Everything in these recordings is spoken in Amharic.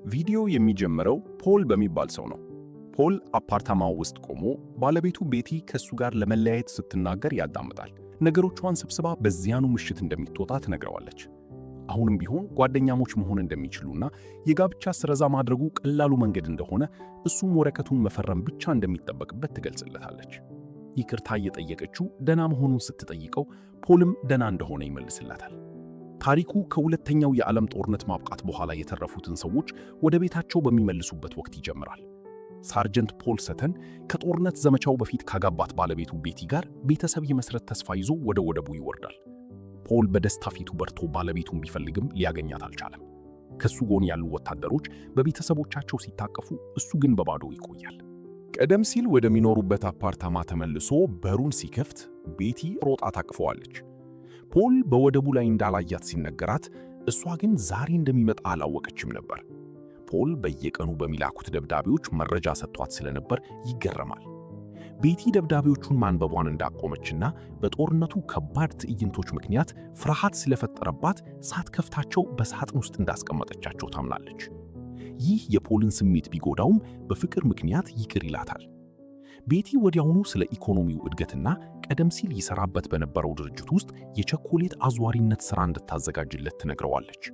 ቪዲዮ የሚጀምረው ፖል በሚባል ሰው ነው። ፖል አፓርታማው ውስጥ ቆሞ ባለቤቱ ቤቲ ከእሱ ጋር ለመለያየት ስትናገር ያዳምጣል። ነገሮቿን ሰብስባ በዚያኑ ምሽት እንደምትወጣ ትነግረዋለች። አሁንም ቢሆን ጓደኛሞች መሆን እንደሚችሉና የጋብቻ ስረዛ ማድረጉ ቀላሉ መንገድ እንደሆነ፣ እሱም ወረቀቱን መፈረም ብቻ እንደሚጠበቅበት ትገልጽለታለች። ይቅርታ እየጠየቀችው ደና መሆኑን ስትጠይቀው ፖልም ደና እንደሆነ ይመልስላታል። ታሪኩ ከሁለተኛው የዓለም ጦርነት ማብቃት በኋላ የተረፉትን ሰዎች ወደ ቤታቸው በሚመልሱበት ወቅት ይጀምራል። ሳርጀንት ፖል ሰተን ከጦርነት ዘመቻው በፊት ካገባት ባለቤቱ ቤቲ ጋር ቤተሰብ የመመስረት ተስፋ ይዞ ወደ ወደቡ ይወርዳል። ፖል በደስታ ፊቱ በርቶ ባለቤቱን ቢፈልግም ሊያገኛት አልቻለም። ከሱ ጎን ያሉ ወታደሮች በቤተሰቦቻቸው ሲታቀፉ፣ እሱ ግን በባዶ ይቆያል። ቀደም ሲል ወደሚኖሩበት አፓርታማ ተመልሶ በሩን ሲከፍት ቤቲ ሮጣ ታቅፈዋለች። ፖል በወደቡ ላይ እንዳላያት ሲነገራት፣ እሷ ግን ዛሬ እንደሚመጣ አላወቀችም ነበር። ፖል በየቀኑ በሚላኩት ደብዳቤዎች መረጃ ሰጥቷት ስለነበር ይገረማል። ቤቲ ደብዳቤዎቹን ማንበቧን እንዳቆመችና በጦርነቱ ከባድ ትዕይንቶች ምክንያት ፍርሃት ስለፈጠረባት ሳትከፍታቸው በሳጥን ውስጥ እንዳስቀመጠቻቸው ታምናለች። ይህ የፖልን ስሜት ቢጎዳውም በፍቅር ምክንያት ይቅር ይላታል። ቤቲ ወዲያውኑ ስለ ኢኮኖሚው እድገትና ቀደም ሲል ይሰራበት በነበረው ድርጅት ውስጥ የቸኮሌት አዟሪነት ሥራ እንድታዘጋጅለት ትነግረዋለች።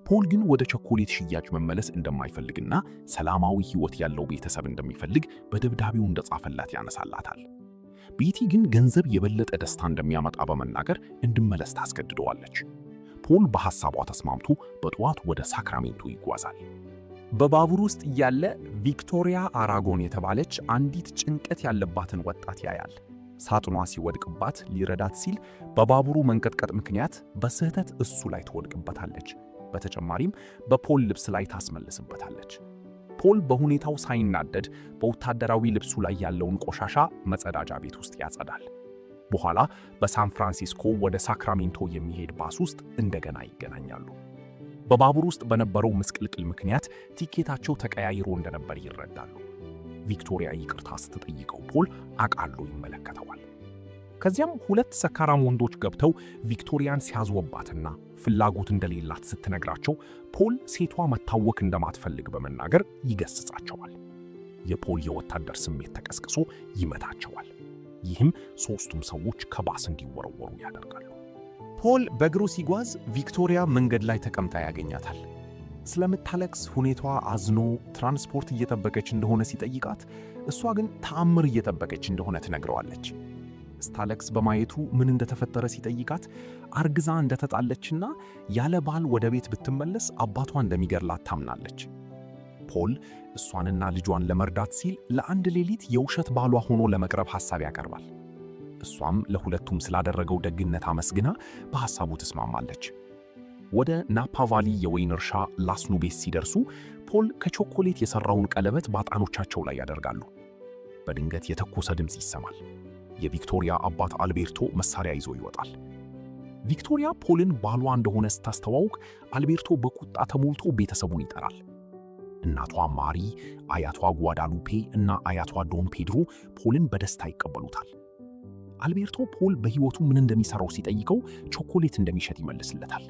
ፖል ግን ወደ ቸኮሌት ሽያጭ መመለስ እንደማይፈልግና ሰላማዊ ሕይወት ያለው ቤተሰብ እንደሚፈልግ በደብዳቤው እንደጻፈላት ያነሳላታል። ቤቲ ግን ገንዘብ የበለጠ ደስታ እንደሚያመጣ በመናገር እንዲመለስ ታስገድደዋለች። ፖል በሐሳቧ ተስማምቶ በጠዋት ወደ ሳክራሜንቶ ይጓዛል። በባቡር ውስጥ እያለ ቪክቶሪያ አራጎን የተባለች አንዲት ጭንቀት ያለባትን ወጣት ያያል። ሳጥኗ ሲወድቅባት ሊረዳት ሲል በባቡሩ መንቀጥቀጥ ምክንያት በስህተት እሱ ላይ ትወድቅበታለች። በተጨማሪም በፖል ልብስ ላይ ታስመልስበታለች። ፖል በሁኔታው ሳይናደድ በወታደራዊ ልብሱ ላይ ያለውን ቆሻሻ መጸዳጃ ቤት ውስጥ ያጸዳል። በኋላ በሳን ፍራንሲስኮ ወደ ሳክራሜንቶ የሚሄድ ባስ ውስጥ እንደገና ይገናኛሉ። በባቡር ውስጥ በነበረው ምስቅልቅል ምክንያት ቲኬታቸው ተቀያይሮ እንደነበር ይረዳሉ። ቪክቶሪያ ይቅርታ ስትጠይቀው ፖል አቃሎ ይመለከተዋል። ከዚያም ሁለት ሰካራም ወንዶች ገብተው ቪክቶሪያን ሲያዝወባትና ፍላጎት እንደሌላት ስትነግራቸው ፖል ሴቷ መታወክ እንደማትፈልግ በመናገር ይገስጻቸዋል። የፖል የወታደር ስሜት ተቀስቅሶ ይመታቸዋል። ይህም ሦስቱም ሰዎች ከባስ እንዲወረወሩ ያደርጋሉ። ፖል በእግሩ ሲጓዝ ቪክቶሪያ መንገድ ላይ ተቀምጣ ያገኛታል። ስለምታለቅስ ሁኔታዋ አዝኖ ትራንስፖርት እየጠበቀች እንደሆነ ሲጠይቃት፣ እሷ ግን ተአምር እየጠበቀች እንደሆነ ትነግረዋለች። ስታለቅስ በማየቱ ምን እንደተፈጠረ ሲጠይቃት አርግዛ እንደተጣለችና ያለ ባል ወደ ቤት ብትመለስ አባቷ እንደሚገድላት ታምናለች። ፖል እሷንና ልጇን ለመርዳት ሲል ለአንድ ሌሊት የውሸት ባሏ ሆኖ ለመቅረብ ሐሳብ ያቀርባል። እሷም ለሁለቱም ስላደረገው ደግነት አመስግና በሐሳቡ ትስማማለች። ወደ ናፓ ቫሊ የወይን እርሻ ላስ ኑቤስ ሲደርሱ ፖል ከቾኮሌት የሰራውን ቀለበት በጣቶቻቸው ላይ ያደርጋሉ። በድንገት የተኮሰ ድምፅ ይሰማል። የቪክቶሪያ አባት አልቤርቶ መሳሪያ ይዞ ይወጣል። ቪክቶሪያ ፖልን ባሏ እንደሆነ ስታስተዋውቅ አልቤርቶ በቁጣ ተሞልቶ ቤተሰቡን ይጠራል። እናቷ ማሪ፣ አያቷ ጓዳሉፔ እና አያቷ ዶን ፔድሮ ፖልን በደስታ ይቀበሉታል። አልቤርቶ ፖል በሕይወቱ ምን እንደሚሰራው ሲጠይቀው ቾኮሌት እንደሚሸጥ ይመልስለታል።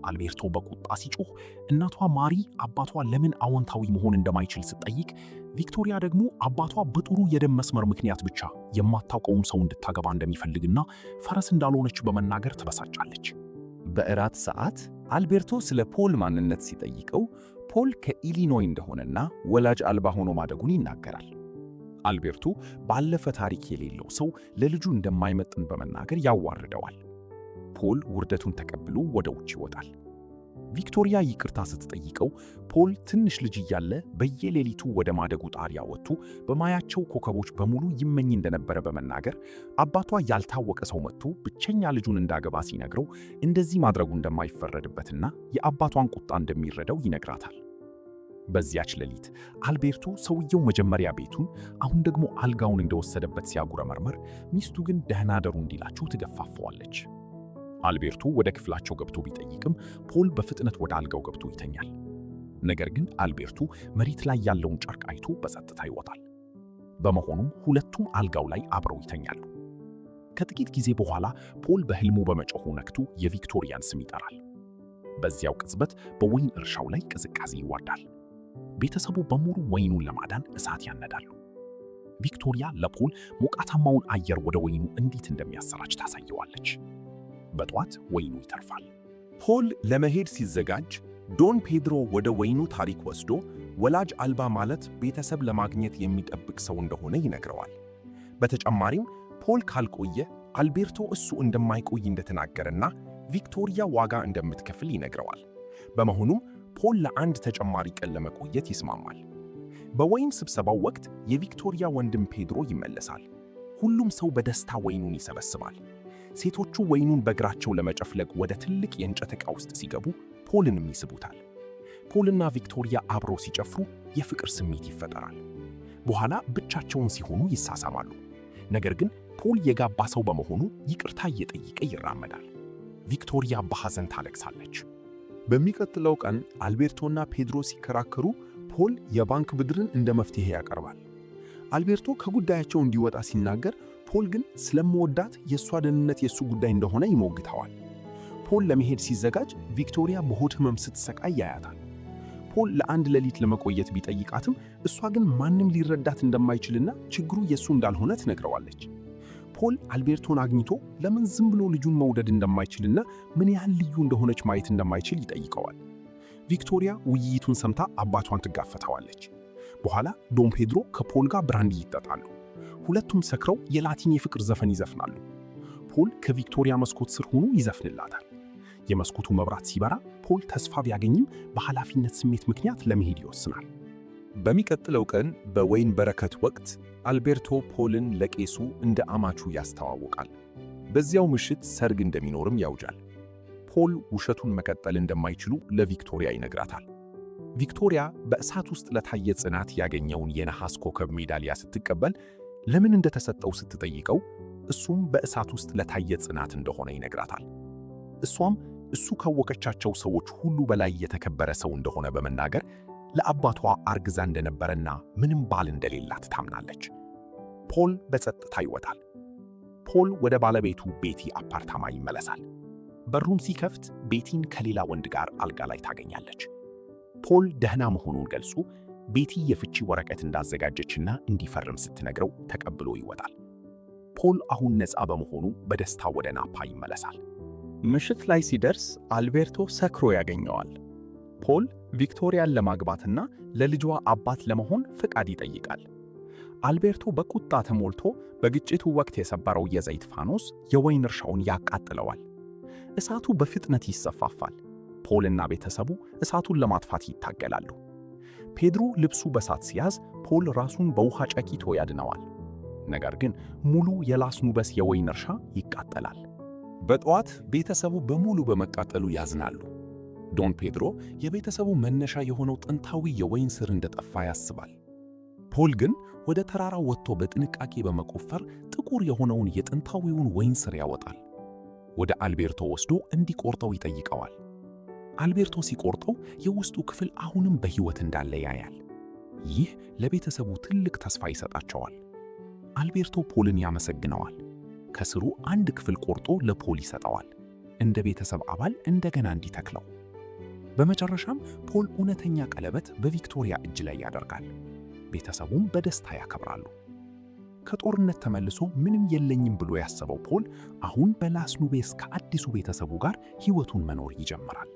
አልቤርቶ በቁጣ ሲጮህ እናቷ ማሪ አባቷ ለምን አዎንታዊ መሆን እንደማይችል ስትጠይቅ፣ ቪክቶሪያ ደግሞ አባቷ በጥሩ የደም መስመር ምክንያት ብቻ የማታውቀውን ሰው እንድታገባ እንደሚፈልግና ፈረስ እንዳልሆነች በመናገር ትበሳጫለች። በእራት ሰዓት አልቤርቶ ስለ ፖል ማንነት ሲጠይቀው ፖል ከኢሊኖይ እንደሆነና ወላጅ አልባ ሆኖ ማደጉን ይናገራል። አልቤርቶ ባለፈ ታሪክ የሌለው ሰው ለልጁ እንደማይመጥን በመናገር ያዋርደዋል። ፖል ውርደቱን ተቀብሎ ወደ ውጭ ይወጣል። ቪክቶሪያ ይቅርታ ስትጠይቀው ፖል ትንሽ ልጅ እያለ በየሌሊቱ ወደ ማደጎ ጣሪያ ወጥቶ በማያቸው ኮከቦች በሙሉ ይመኝ እንደነበረ በመናገር፣ አባቷ ያልታወቀ ሰው መጥቶ ብቸኛ ልጁን እንዳገባ ሲነግረው እንደዚህ ማድረጉ እንደማይፈረድበትና የአባቷን ቁጣ እንደሚረዳው ይነግራታል። በዚያች ሌሊት አልቤርቶ ሰውየው መጀመሪያ ቤቱን፣ አሁን ደግሞ አልጋውን እንደወሰደበት ሲያጉረመርመር፣ ሚስቱ ግን ደህና እደሩ እንዲላቸው ትገፋፈዋለች። አልቤርቶ ወደ ክፍላቸው ገብቶ ቢጠይቅም ፖል በፍጥነት ወደ አልጋው ገብቶ ይተኛል። ነገር ግን አልቤርቶ መሬት ላይ ያለውን ጨርቅ አይቶ በጸጥታ ይወጣል። በመሆኑም ሁለቱም አልጋው ላይ አብረው ይተኛሉ። ከጥቂት ጊዜ በኋላ ፖል በህልሙ በመጮሁ ነቅቶ የቪክቶሪያን ስም ይጠራል። በዚያው ቅጽበት በወይን እርሻው ላይ ቅዝቃዜ ይወርዳል። ቤተሰቡ በሙሉ ወይኑን ለማዳን እሳት ያነዳሉ። ቪክቶሪያ ለፖል ሞቃታማውን አየር ወደ ወይኑ እንዴት እንደሚያሰራጭ ታሳየዋለች። በጠዋት ወይኑ ይተርፋል። ፖል ለመሄድ ሲዘጋጅ ዶን ፔድሮ ወደ ወይኑ ታሪክ ወስዶ ወላጅ አልባ ማለት ቤተሰብ ለማግኘት የሚጠብቅ ሰው እንደሆነ ይነግረዋል። በተጨማሪም ፖል ካልቆየ አልቤርቶ እሱ እንደማይቆይ እንደተናገረና ቪክቶሪያ ዋጋ እንደምትከፍል ይነግረዋል። በመሆኑም ፖል ለአንድ ተጨማሪ ቀን ለመቆየት ይስማማል። በወይን ስብሰባው ወቅት የቪክቶሪያ ወንድም ፔድሮ ይመለሳል። ሁሉም ሰው በደስታ ወይኑን ይሰበስባል። ሴቶቹ ወይኑን በእግራቸው ለመጨፍለቅ ወደ ትልቅ የእንጨት ዕቃ ውስጥ ሲገቡ ፖልንም ይስቡታል። ፖልና ቪክቶሪያ አብረው ሲጨፍሩ የፍቅር ስሜት ይፈጠራል። በኋላ ብቻቸውን ሲሆኑ ይሳሳማሉ። ነገር ግን ፖል የጋባ ሰው በመሆኑ ይቅርታ እየጠየቀ ይራመዳል። ቪክቶሪያ በሐዘን ታለቅሳለች። በሚቀጥለው ቀን አልቤርቶና ፔድሮ ሲከራከሩ ፖል የባንክ ብድርን እንደ መፍትሄ ያቀርባል። አልቤርቶ ከጉዳያቸው እንዲወጣ ሲናገር፣ ፖል ግን ስለምወዳት የእሷ ደህንነት የእሱ ጉዳይ እንደሆነ ይሞግተዋል። ፖል ለመሄድ ሲዘጋጅ ቪክቶሪያ በሆድ ህመም ስትሰቃይ ያያታል። ፖል ለአንድ ሌሊት ለመቆየት ቢጠይቃትም እሷ ግን ማንም ሊረዳት እንደማይችልና ችግሩ የእሱ እንዳልሆነ ትነግረዋለች። ፖል አልቤርቶን አግኝቶ ለምን ዝም ብሎ ልጁን መውደድ እንደማይችልና ምን ያህል ልዩ እንደሆነች ማየት እንደማይችል ይጠይቀዋል። ቪክቶሪያ ውይይቱን ሰምታ አባቷን ትጋፈተዋለች። በኋላ ዶን ፔድሮ ከፖል ጋር ብራንዲ ይጠጣሉ። ሁለቱም ሰክረው የላቲን የፍቅር ዘፈን ይዘፍናሉ። ፖል ከቪክቶሪያ መስኮት ስር ሆኖ ይዘፍንላታል። የመስኮቱ መብራት ሲበራ ፖል ተስፋ ቢያገኝም በኃላፊነት ስሜት ምክንያት ለመሄድ ይወስናል። በሚቀጥለው ቀን በወይን በረከት ወቅት አልቤርቶ ፖልን ለቄሱ እንደ አማቹ ያስተዋውቃል። በዚያው ምሽት ሰርግ እንደሚኖርም ያውጃል። ፖል ውሸቱን መቀጠል እንደማይችሉ ለቪክቶሪያ ይነግራታል። ቪክቶሪያ በእሳት ውስጥ ለታየ ጽናት ያገኘውን የነሐስ ኮከብ ሜዳሊያ ስትቀበል ለምን እንደተሰጠው ስትጠይቀው እሱም በእሳት ውስጥ ለታየ ጽናት እንደሆነ ይነግራታል። እሷም እሱ ካወቀቻቸው ሰዎች ሁሉ በላይ የተከበረ ሰው እንደሆነ በመናገር ለአባቷ አርግዛ እንደነበረና ምንም ባል እንደሌላት ታምናለች። ፖል በጸጥታ ይወጣል። ፖል ወደ ባለቤቱ ቤቲ አፓርታማ ይመለሳል። በሩን ሲከፍት ቤቲን ከሌላ ወንድ ጋር አልጋ ላይ ታገኛለች። ፖል ደህና መሆኑን ገልጾ ቤቲ የፍቺ ወረቀት እንዳዘጋጀችና እንዲፈርም ስትነግረው ተቀብሎ ይወጣል። ፖል አሁን ነፃ በመሆኑ በደስታ ወደ ናፓ ይመለሳል። ምሽት ላይ ሲደርስ አልቤርቶ ሰክሮ ያገኘዋል። ፖል ቪክቶሪያን ለማግባትና ለልጇ አባት ለመሆን ፍቃድ ይጠይቃል። አልቤርቶ በቁጣ ተሞልቶ በግጭቱ ወቅት የሰበረው የዘይት ፋኖስ የወይን እርሻውን ያቃጥለዋል። እሳቱ በፍጥነት ይሰፋፋል። ፖልና ቤተሰቡ እሳቱን ለማጥፋት ይታገላሉ። ፔድሮ ልብሱ በእሳት ሲያዝ ፖል ራሱን በውሃ ጨቂቶ ያድነዋል። ነገር ግን ሙሉ የላስ ኑበስ የወይን እርሻ ይቃጠላል። በጠዋት ቤተሰቡ በሙሉ በመቃጠሉ ያዝናሉ። ዶን ፔድሮ የቤተሰቡ መነሻ የሆነው ጥንታዊ የወይን ስር እንደጠፋ ያስባል። ፖል ግን ወደ ተራራው ወጥቶ በጥንቃቄ በመቆፈር ጥቁር የሆነውን የጥንታዊውን ወይን ስር ያወጣል። ወደ አልቤርቶ ወስዶ እንዲቆርጠው ይጠይቀዋል። አልቤርቶ ሲቆርጠው የውስጡ ክፍል አሁንም በሕይወት እንዳለ ያያል። ይህ ለቤተሰቡ ትልቅ ተስፋ ይሰጣቸዋል። አልቤርቶ ፖልን ያመሰግነዋል። ከስሩ አንድ ክፍል ቆርጦ ለፖል ይሰጠዋል፣ እንደ ቤተሰብ አባል እንደገና እንዲተክለው። በመጨረሻም ፖል እውነተኛ ቀለበት በቪክቶሪያ እጅ ላይ ያደርጋል። ቤተሰቡም በደስታ ያከብራሉ። ከጦርነት ተመልሶ ምንም የለኝም ብሎ ያሰበው ፖል አሁን በላስ ኑቤስ ከአዲሱ ቤተሰቡ ጋር ሕይወቱን መኖር ይጀምራል።